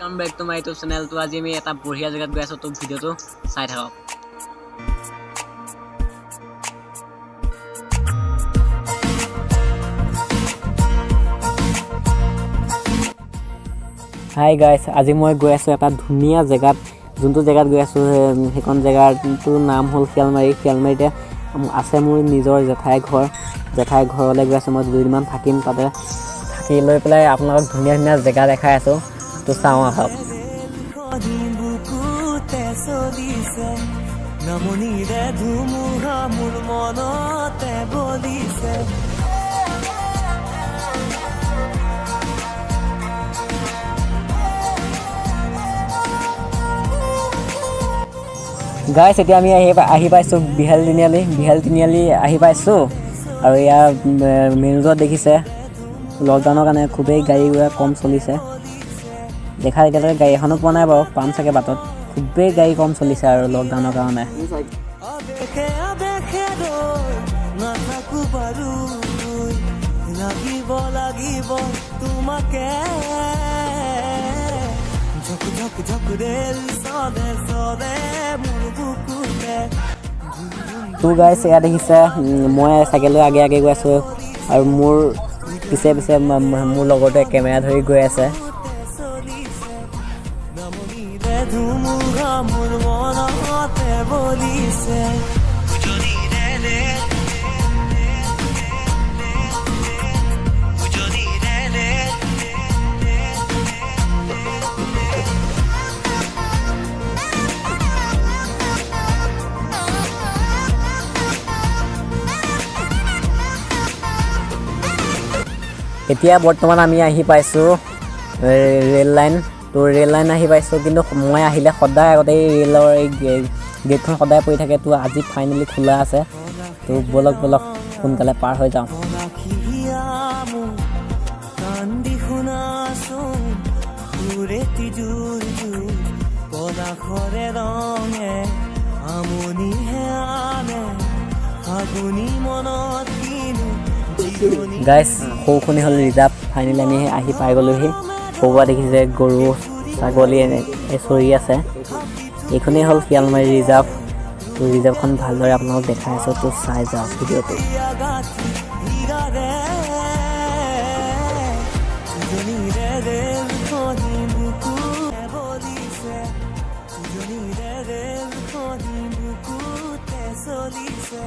Welcome back to my YouTube channel। তো আজি আমি এটা বঢ়িয়া জেগাত গৈ আছোঁ, তো ভিডিঅ'টো চাই থাকক। হাই গাইছ, আজি মই গৈ আছোঁ এটা ধুনীয়া জেগাত। যোনটো জেগাত গৈ আছোঁ, সেইখন জেগাটোৰ নাম হ'ল শিয়ালমাৰী। শিয়ালমাৰীতে আছে মোৰ নিজৰ জেঠাই ঘৰ। জেঠাই ঘৰলৈ গৈ আছোঁ। মই দুদিনমান থাকিম তাতে। থাকি লৈ পেলাই আপোনালোকক ধুনীয়া ধুনীয়া জেগা দেখাই আছোঁ। তো চাওঁ আহক। বুকুতে চলিছে নামনিৰে ধুমুহা, মোৰ মনতে বলিছে। গাইছ, এতিয়া আমি আহি পাইছোঁ বিহালী তিনিআলি। বিহালী তিনিআলি আহি পাইছোঁ আৰু ইয়াৰ মেইন ৰোডত দেখিছে, লকডাউনৰ কাৰণে খুবেই গাড়ী ঘোঁৰা কম চলিছে। দেখা এতিয়ালৈকে গাড়ী এখনো পোৱা নাই বাৰু, পাম চাগে বাটত। খুবেই গাড়ী কম চলিছে আৰু লকডাউনৰ কাৰণে। আবেশে আবেশে ৰৈ নাথাকো বাৰু, লাগিব লাগিব তোমাকে। ঝক ঝক ঝক ৰেল চলে চলে মোৰ বুকুতে। তো গাইছ, এয়া দেখিছে, মই চাইকেল লৈ আগে আগে গৈ আছোঁ আৰু মোৰ পিছে পিছে মোৰ লগৰটোৱে কেমেৰা ধৰি গৈ আছে। চলিছে নামনিৰে ধুমুহা, মোৰ মনতে বলিছে। উজনিৰে ৰেল, উজনিৰে ৰেল। এতিয়া বৰ্তমান আমি আহি পাইছোঁ ৰেল লাইন। তো ৰেল লাইন আহি পাইছোঁ, কিন্তু মই আহিলে সদায় আগতে এই ৰেলৰ এই গেটখন সদায় পৰি থাকে। তো আজি ফাইনেলি খোলা আছে। তো ব'লক ব'লক, সোনকালে পাৰ হৈ যাওঁ। পলাশিয়া মোৰ, কান্দি শুনাচোন সুৰেতি জোৰ জোৰ। পলাশৰে ৰঙে আমনিহে আনে, ফাগুনি মনত কিনো জিৰণি। গাইছ, সৌখনি হ'ল ৰিজাৰ্ভ। ফাইনেলি আমি আহি পাই গ'লোহি। ক'ৰবাত দেখিছে গৰু ছাগলী এনে চৰি আছে। এইখনেই হ'ল শিয়ালমাৰী ৰিজাৰ্ভ। তো ৰিজাৰ্ভখন ভালদৰে আপোনালোকক দেখাই আছোঁ, তো চাই যাওক ভিডিঅ'টো। গাঁঠি হীৰাৰে উজনিৰে ৰেলখনি বুকুতে বলিছে, উজনিৰে ৰেলখনি বুকুতে চলিছে।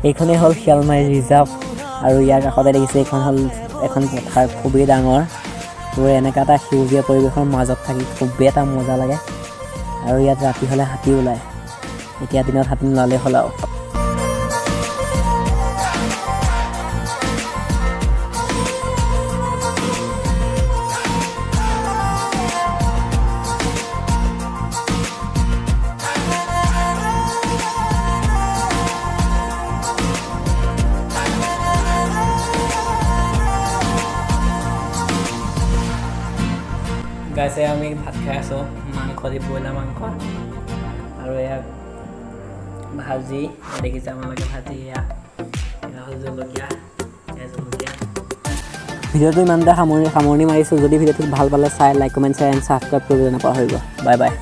এইখনেই হ'ল শিয়ালমাৰী ৰিজাৰ্ভ আৰু ইয়াৰ কাষতে দেখিছে এইখন হ'ল এখন পথাৰ, খুবেই ডাঙৰ। তো এনেকুৱা এটা সেউজীয়া পৰিৱেশৰ মাজত থাকি খুবেই এটা মজা লাগে। আৰু ইয়াত ৰাতি হ'লে হাতী ওলায়। এতিয়া দিনত হাতী নোলালেই হ'ল আৰু। গাইছে, আমি ভাত খাই আছোঁ, মাংস দি, ব্ৰইলাৰ মাংস আৰু এয়া ভাজি দেখিছে আপোনালোকে, ভাজি। এয়া এয়া হ'ল জলকীয়া, এয়া জলকীয়া। ভিডিঅ'টো ইমানতে সামৰণি মাৰিছোঁ। যদি ভিডিঅ'টো ভাল পালে চাই like, comment, share and subscribe কৰিবলৈ নাপাহৰিব। Bye bye.